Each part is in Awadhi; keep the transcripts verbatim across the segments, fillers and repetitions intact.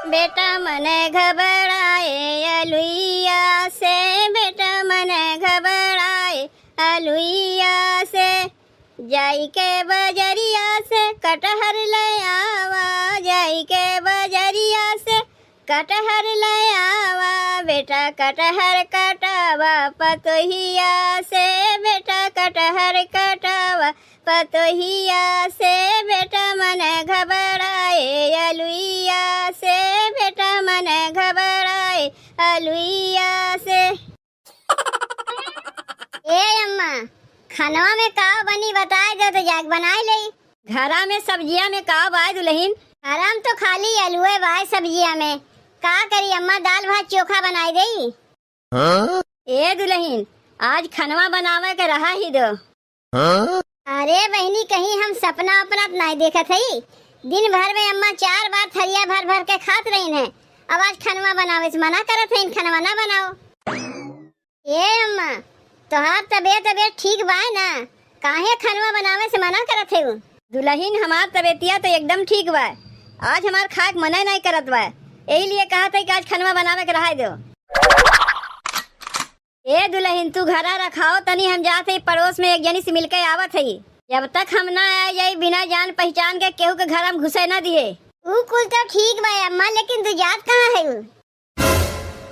बेटा मन घबराए अलुइया से, बेटा मन घबराए अलुइया से। जाई के बजरिया से कटहर ले आवा, जाई के बजरिया से कटहर ले आवा। बेटा कटहर कटावा पतोहिया से, बेटा कटहर कटावा पतोहिया से। बेटा मन घबराए अलुइया से, बेटा मन घबराए अलुइया से। ए अम्मा, खनवा में का बनी बताए दो तो जाके बनाए लेई। घरा में सब्जिया में का बाय दुलहिन? घरा में तो खाली अलुए बाय सब्जिया में। का करी अम्मा, दाल भात चोखा बनाए देई। हाँ? ए दुलहिन, आज खनवा बनावे के रहा ही दो। हाँ? अरे बहिनी, कहीं हम सपना अपना त नाई देखत हई? दिन भर में अम्मा चार बार थरिया भर भर के खात रहीन है, अब आज खनवा बनावे से मना करत हईन, खनवा ना बनाओ। ए अम्मा, तोहार तबीयत, तबीयत ठीक बाय ना? काहे खनवा बनावे से मना करत हऊ? दुलहिन, हमार तबीयतिया तो एकदम ठीक बाय, आज हमार खाए के मने नाई करत बाय, यही लिए कहत हई कि आज खनवा बनावे के रहाई दो। ए दुलहिन, तू घरा रखाओ तनी, हम जात हई पड़ोस में एक जनी से मिलके आवत हई। जब तक हम ना आए जाई, बिना जान पहचान के केहू के घर हम घुसे ना दिए। ऊ कुल तो ठीक बा अम्मा, लेकिन तू जात कहाँ है?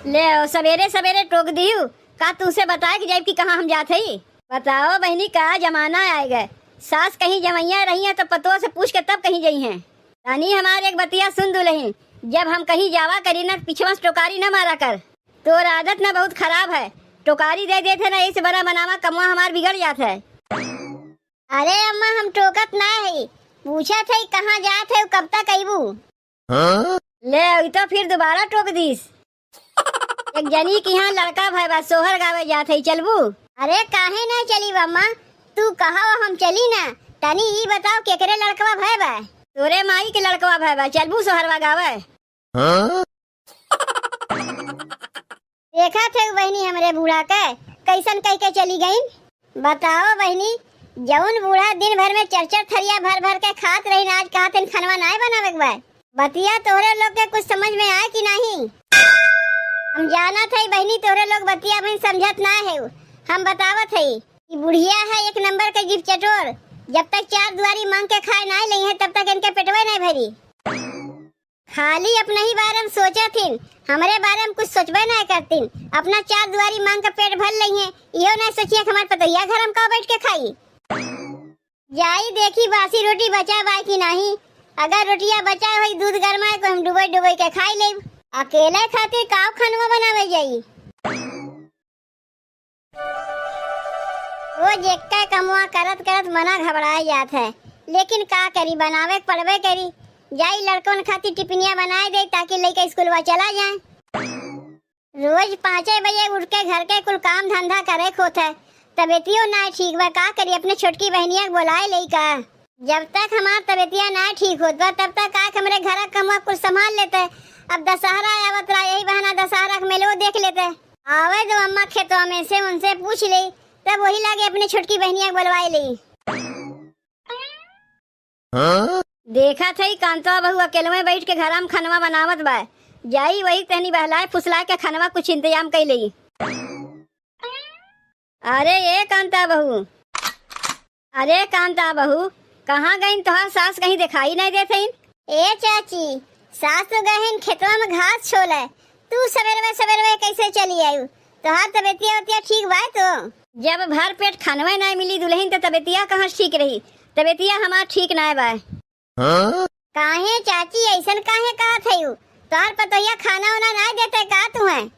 ले, ओ सबेरे सबेरे टोक दिहू, का तुमसे बताए के जाइब कि कहाँ हम जात हई? बताओ बहिनी, का जमाना आए गए, सास कहीं जमैया रही हैं तो पतोह से पूछ के तब कहीं जइहें। तनी हमार एक बतिया सुन दुलहिन, जब हम कहीं जावा करी ना, पीछवा से टोकारी ना मारा कर। तोर आदत ना बहुत खराब है, टोकारी दे देत है ना, ऐसे बड़ा बनावा कमवा हमार बिगड़ जात है। अरे अम्मा, हम टोकत ना है, पूछत है कहाँ जात है, कब तक अइबू? हाँ? ले, ई तो फिर दोबारा टोक दीस। एक जनी के यहाँ लड़का भय बा, सोहर गावे जात है, चलबू? अरे काहे ना चली अम्मा, तू कहो हम चली ना। तनी ई बताओ केकरे लड़कवा भय बा? तोरे माई के लड़कवा भय बा, चलबू सोहरवा गावे? हाँ? देखत है बहिनी हमरे बूढ़ा के, कैसन कह के चली गईन। बताओ बहिनी, जौन बूढ़ा दिन भर में चार चार थरिया भर भर के खात रहीन, आज कहत हईन खनवा नाय बनावे के बा। बतिया तोहरे लोग के कुछ समझ में आए कि नाही? हम जानत हई बहिनी, तोहरे लोग बतिया बहिन समझत ना है। हम बतावत हई, ई बुढ़िया है एक नंबर के जीभ चटोर। जब तक चार दुआरी मांग के खाए ना लेई है, तब तक इनके पेटवे नहीं भरी। खाली अपने ही बारे में सोचत हिन, हमरे बारे में कुछ सोचबे नहीं करतीन। अपना चार दुआरी मांग के पेट भर लेई है, इहो नहीं सोचिए कि हमार पतोहिया घर हम का बैठ के खाई। जाई देखी बासी रोटी बचा बाय कि नाही। अगर रोटिया बचा होई, दूध गरमाए को हम डुबोई डुबोई के खाई लेब। अकेले खातिर काव खनवा बनावे जाई? रोज एक्के कमवा करत करत मना घबराए जात है, लेकिन का करी, बनावे के पड़बे करी। जाई लड़कन खातिर टिफिनिया बनाए दे, ताकि लइका स्कूलवा चला जाए। रोज पाँचे बजे उठ के घर के कुल काम धंधा करे के होत है, तबीयतियो ना ठीक बा, का करी, अपने छोटकी बहनिया के बोलाए लेई का? जब तक हमार तबीयतिया ना ठीक होत बा, तब तक आके हमरे घर का कमवा कुल संभाल लेते। अब दशहरा आवत रहा, यही बहाना दशहरा के मेलो देख लेते। आवे दो अम्मा खेतवा में से, उनसे पूछ ले, तब वही लागे अपने छोटकी बहनिया के बोलवाए ले। हाँ? देखा थे कांतवा बहू अकेलवे बैठ के घरा में खनवा बनावत बा, जाई वही तहनी बहलाए फुसलाए के खनवा कुछ इंतजाम कई लेई। अरे ए कांता बहू, अरे कांता बहू, कहाँ गईन तोहार सास, कहीं दिखाई नहीं देत हईन? ए चाची, सास तो गए हैं खेतवा में घास छोले, तू सवेरवे सवेरवे कैसे चली आयु? तोहार तबीयतिया वतिया ठीक बाय तो? जब भर पेट खानवे नहीं मिली दुलहिन तो तबीयतिया कहाँ से ठीक रही? तबीयतिया हमार ठीक नहीं बाय। हाँ? काहे चाची, ऐसन काहे कहत हयू? तोहार पतोहिया खाना उना ना देते का तुहें?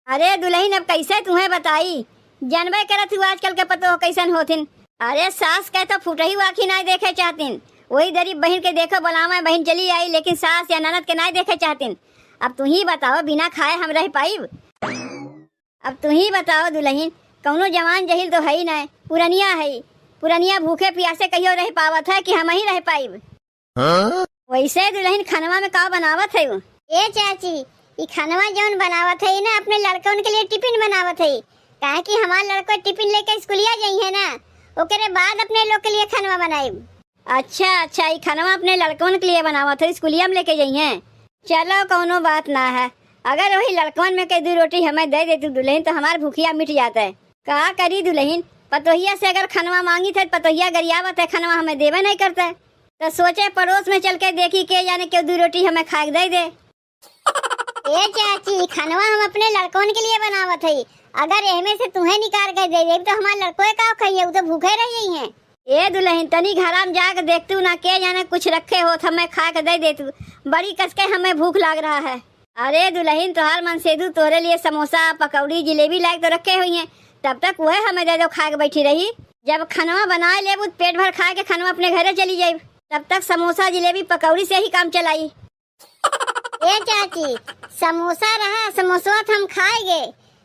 अरे दुलहिन, अब कैसे तुहें बताई, जानबे करत हू आजकल के पतोह कैसन होथिन। अरे सास के तो फुटही आँखी ना देखे चाहतिन, वही गरीब बहिन के देखो बोलावे बहिन चली आई, लेकिन सास या ननद के ना देखे चाहतिन। अब तू ही बताओ, बिना खाए हम रह पाइब? अब तू ही बताओ दुलहिन, कौनो जवान जहिल तो है ही नहीं, पुरनिया है, पुरनिया भूखे प्यासे कहियो रह पावत है कि हम ही रह पाइब? हाँ? वैसे दुलहिन खनवा में का बनावत है वो? ए चाची, ई खनवा जौन बनावत है ना, अपने लड़कन के लिए टिफिन बनावत है, काहे कि हमार लड़को टिफिन लेके स्कूलिया जाई है ना, ओकरे बाद अपने लोग के लिए खनवा बनाइब। अच्छा अच्छा, ई खनवा अपने लड़कन के लिए बनावत है, स्कूलिया में लेके जाई है। चलो, कौनो बात ना है। अगर वही लड़कवन में के दू रोटी हमें दे देतू दुलहिन, तो हमार भूखिया मिट जात है। का करी दुलहिन, पतोहिया से अगर खनवा मांगी थे, पतोहिया गरियावत है, खनवा हमें देवे नहीं करते। तो सोचे पड़ोस में चल के देखी, के जाने केहू दू रोटी हमें खाए के दे दे। ए चाची, खनवा हम अपने लड़कवन के लिए बनावत हई। अगर एहमे से तुहें निकाल के दे देब, तो हमार लड़कोए का खइहे, उ तो भूखे रह जइहें। ए दुलहिन, तनी घरा में जाके देखतू ना, के जाने कुछ रखे होत, हमें खाए के दे देतू। बड़ी कस के हमें भूख लाग रहा है। अरे दुलहिन, तोहार मनसेदू तोहरे लिए समोसा, पकौड़ी, जिलेबी लाइके तो रखे हुई हैं, तब तक वह हमें दे दो, खाए के बैठी रही। जब खनवा बनाए लेबू, पेट भर खाए के खनवा अपने घरे चली जाइब, तब तक समोसा, जिलेबी, पकौड़ी से ही काम चलाई। ए चाची, समोसा रहा, समोसवा त हम खाएगे,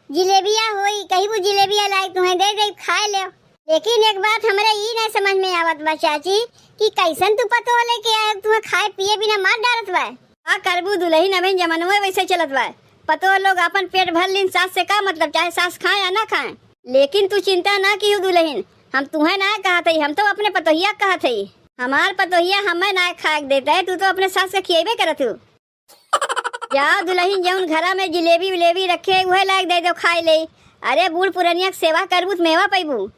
जिलेबिया होई, कहिबू जिलेबिया लाई तुहें दे दे, खाए ले। लेकिन एक बात हमरे ई नहीं समझ में आवत बा चाची, कि कैसन तू पतोह लेके आए, तुहें खाए पिए बिना मार डालत बा। का करबू दुलहिन, अबे जमनवे वैसे चलत बा। पतोह लोग आपन पेट भर लीन, सास से का मतलब, चाहे सास खाए या ना खाए। लेकिन तू चिंता ना किहू दुलहिन, हम तुहें ना कहत हई, हम तो अपने पतोहिया कहत हई। हमार पतोहिया हमें ना खाए के देते, तू तो अपने सास के खिएबे करत हू। जाओ दुलहिन, जौन घरा में जिलेबी उलेबी रखे, उहे लाइके दे दो, खाए ले। अरे, बूढ़ पुरनिया के सेवा करबू त मेवा पैबू।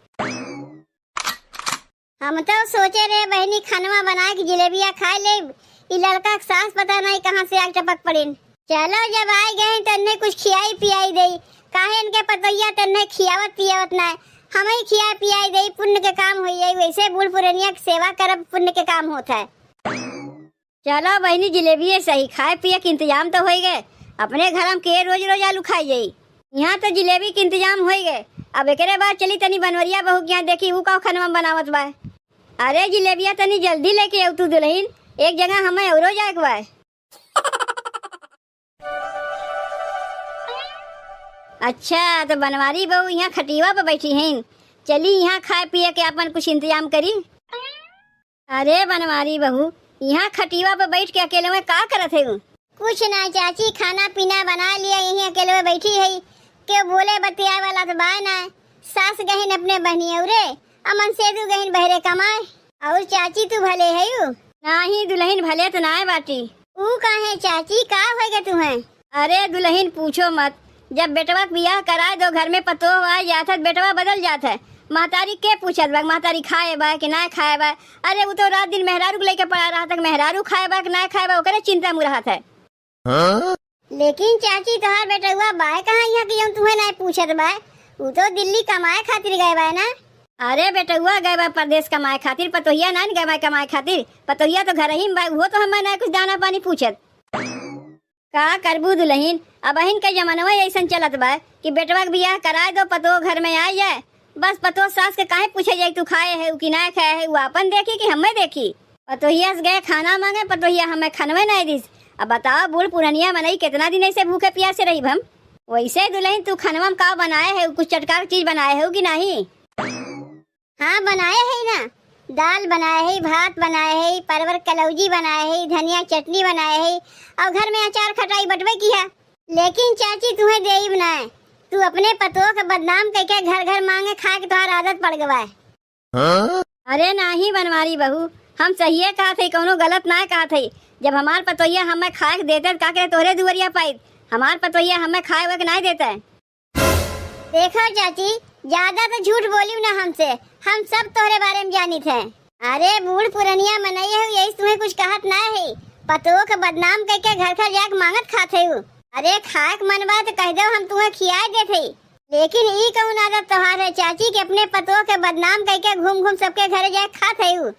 हम तो सोचे रहे बहिनी, खनवा बनाए के जिलेबिया खाए लेब, ई लड़का के सास पता नहीं कहाँ से आके टपक पड़िन। चलो, जब आए गए त इन्हें कुछ खियाई पियाई देई, काहे इनके पतोहिया त इन्हें खियावत पियावत ना, हम ही खिया पियाई देई, पुण्य के काम हो जाई। वैसे बूढ़ पुरनिया के सेवा करब पुण्य के काम होत है। चलो बहिनी, जिलेबिये सही, खाए पिए के इंतजाम तो होई गए। अपने घर में के रोज रोज आलू खाए जाई, यहाँ तो जिलेबी के इंतजाम होई गए। अब एकरे बाद चली तनी बनवरिया बहू के यहाँ, देखी ऊ का खनवा बनावत बा। अरे जिलेबिया, तनी जल्दी लेके आऊ तू दुलहिन, एक जगह हमें औरो जाए के बा। अच्छा, तो बनवारी बहू यहाँ खटिया पे बैठी हैं, चली यहाँ खाए पिए के आपन कुछ इंतजाम करी। अरे बनवारी बहू, यहाँ खटिया पे बैठ के अकेले में का करत है? कुछ ना चाची, खाना पीना बना लिया, यहीं अकेले में बैठी है, केहू बोले बतियाए वाला तो बाय ना। सास गहिन अपने बहनी औरे, अमन सेदू गहिन बहरे कमाए। और चाची तू भले है यू? नाही दुलहिन, भले तो नाय बाटी। ऊ काहे चाची, का होइगे तुहें? अरे दुलहिन पूछो मत, जब बेटवा के बियाह कराए दो, घर में पतोह आ जात है, बेटवा बदल जात है। महतारी के पूछत बा, महतारी खाए बा कि ना खाए बा? अरे ऊ तो रात दिन मेहरारू के लेके पड़ा रहत है, मेहरारू खाए बा कि ना खाए बा, ओकरे चिंता में रहत है। हाँ? लेकिन चाची, तोहार बेटउआ बाय कहाँ यहाँ कि जौन तुहें नाय पूछत बाय? ऊ तो दिल्ली कमाए खातिर गए बाय ना? अरे, बेटउआ गए बाय परदेस कमाए खातिर, पतोहिया नाय न गए बाय कमाए खातिर। पतोहिया तो घरही में बाय, उहो तो हमें नाय कुछ दाना पानी पूछत। का करबू दुलहिन, अबहिन के जमनवा अइसन चलत बाय कि बेटवा के बियाह कराए दो, पतोह घर में आए जाए, बस पतोह सास के काहे पूछे जाई, तू खाए है कि नाय खाए है, ऊ आपन देखी कि हमें देखी? पतोहिया से गए खाना मांगे, पतोहिया हमें खनवे नाय दिस। अब बताओ, बूढ़ पुरनिया मनई कितना दिन ऐसे भूखे प्यासे रही हम? वैसे दुलहिन, तू खनवा में का बनाए है, कुछ चटकार चीज बनाए है कि नाही? हाँ, बनाए है ना, दाल बनाए है, भात बनाए है, परवर कलौजी बनाए है, धनिया चटनी बनाए है, और घर में अचार खटाई बटवे की है। लेकिन चाची, तुहें देइब नाय, तू अपने पतोह के बदनाम कइके घर घर मांगे खाए के तोहार आदत पड़ गवा है। हाँ? अरे नाही बनवारी बहू, हम सहिए कहत हई, कौनो गलत नाय कहत हई। जब हमार पतोहिया हमें खाए के देते, त का करे तोहरे दुवरिया पाइत? हमार पतोहिया हमें खाए हुए के नाय देते। देखो चाची, ज्यादा तो झूठ बोलियो ना हमसे, हम सब तोहरे बारे में जानित है। अरे बूढ़ पुरनिया मनई है, यही तुम्हें कुछ कहत नाय है। पतोह के बदनाम कइके घर घर जाके मांगत खात है। अरे खाए के मन बा तो कह दो, हम तुम्हें खियाए देत है। लेकिन ई कौन आदत तोहार है चाची कि अपने पतोह के बदनाम कइके घूम घूम सबके घरे जाए खात है ऊ?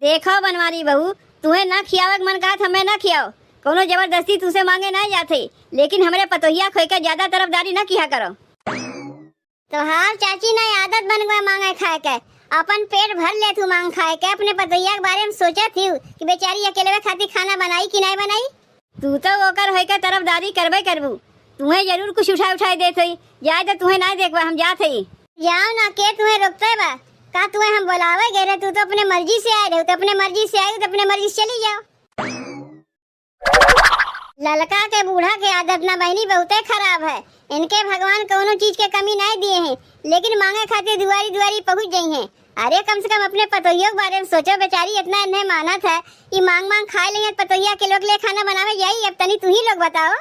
देखो बनवारी बहू, तुहें ना खियावे के मन कहत हमें ना खियाओ, कौनो जबरदस्ती तुसे मांगे ना जात है, लेकिन हमरे पतोहिया खोई के ज्यादा तरफदारी ना किया करो। तोहार चाची ना आदत बन गवा मांगे खाए के, अपन पेट भर लेत हूँ मांग खाए के, अपने पतोहिया के बारे में सोचत हूँ कि बेचारी अकेलवे खातिर खाना बनाई कि नाय बनाई। तू तो ओकर होइके तरफदारी करबे करबू, तुहें जरूर कुछ उठाए उठाए देत होई। जाए तो तुहें ना देखबा, हम जात हई। जाओ ना, के तुहें रोकते बा? का तुहें हम बोलावे गए रहे? तू तो अपने मर्जी से आए रहे, तो अपने मर्जी से आई, तो अपने मर्जी से चली जाओ। ललका के बूढ़ा के आदत ना बहिनी बहुते खराब है, इनके भगवान कौनो चीज के कमी नहीं दिए हैं, लेकिन मांगे खातिर दुआरी दुआरी पहुंच गई हैं। अरे, कम से कम अपने पतोहियो के बारे में सोचो, बेचारी इतना इन्हें मानत है, ई मांग मांग खाए लेंगे, पतोहिया के लोग ले खाना बनावे जाई। अब तनी तू ही लोग बताओ।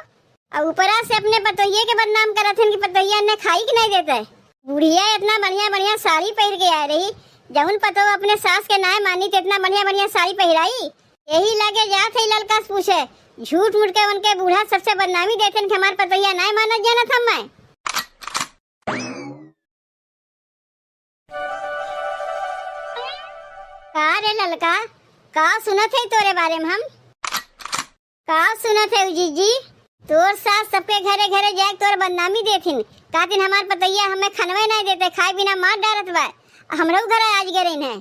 अब ऊपरा से अपने पतोहिए के बदनाम करत हन कि पतोहिया इन्हें खाई के नहीं देते। बुढ़िया इतना बढ़िया बढ़िया साड़ी पहिर के आए रही, जौन पतोह अपने सास के नाय मानी तो इतना बढ़िया बढ़िया साड़ी पहिराई। यही लगे जात है ललका से पूछे, झूठ मूठ के उनके बूढ़ा सबसे बदनामी देते हैं कि हमार पतोहिया नाय मानत जानत हम मैं। का रे ललका, का सुनत है तोरे बारे में हम? का सुनत है जीजी? तोर सास सबके घरे घरे जाए तोर बदनामी देथिन, कहथिन हमार पतोहिया हमें खनवे नहीं देते, खाए बिना मार डारत बा, हमरो घर आज गए रही है।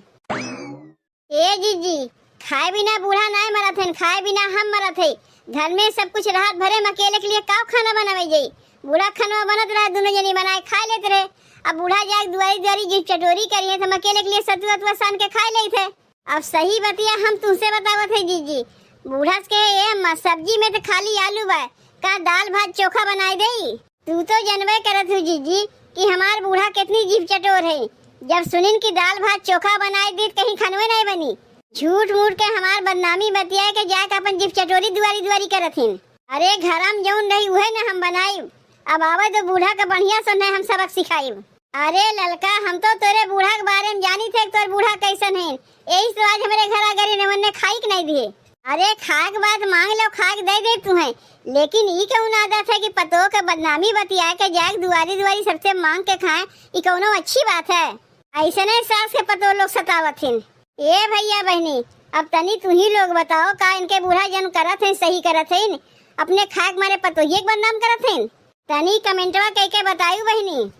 ए जीजी, खाए बिना बूढ़ा नाय मरत हन, खाए बिना हम मरत है। घर में सब कुछ रहत भरे हम अकेले के लिए का खाना बनावे जाई? बूढ़ा खाना बनत रहे, दोनों जनी बनाए खाए लेत रहे। अब बूढ़ा जाए दुआरी दुआरी जीभ चटोरी करी है तो हम अकेले के लिए सतुआ तुआ सान के खाए लेत है। अब सही बतिया हम तुमसे बतावत है जीजी, बूढ़ा से कहे, "ए अम्मा, सब्जी में तो खाली आलू बा, का दाल भात चोखा बनाए देई?" तू तो जनबे करत हो जीजी कि हमार बूढ़ा कितनी जीभ चटोर है। जब सुनिन कि दाल भात चोखा बनाए दी, कहीं खनवे नहीं बनी। झूठ मूठ के हमार बदनामी बतिया के जाके अपन जीभ चटोरी दुआरी दुआरी करत हिन। अरे घरम जौन रही उहे न हम बनाइब। अब आवे तो बूढ़ा के बढ़िया से न हम सबक सिखाइब। अरे ललका, हम तो तोरे बूढ़ा के बारे में जानी थे कि तोर बूढ़ा कैसन है, यही से आज हमारे घर अगर इन्हें खाई के नहीं दिए। अरे खाए के बाद मांग लो, खाए के दे दे तुम्हें, लेकिन ई कौन आदत है कि पतोह के बदनामी बतिया के जाए दुआरी दुआरी सबसे मांग के खाए? ई कौनो अच्छी बात है? ऐसने सास के पतोह लोग सतावत हिन। ए भैया बहनी, अब तनी तू ही लोग बताओ, का इनके बूढ़ा जन करत हैं सही करत हैं? अपने खाए के मारे पतोहिए के बदनाम करत हैं? तनी कमेंटवा कह के बतायू बहनी।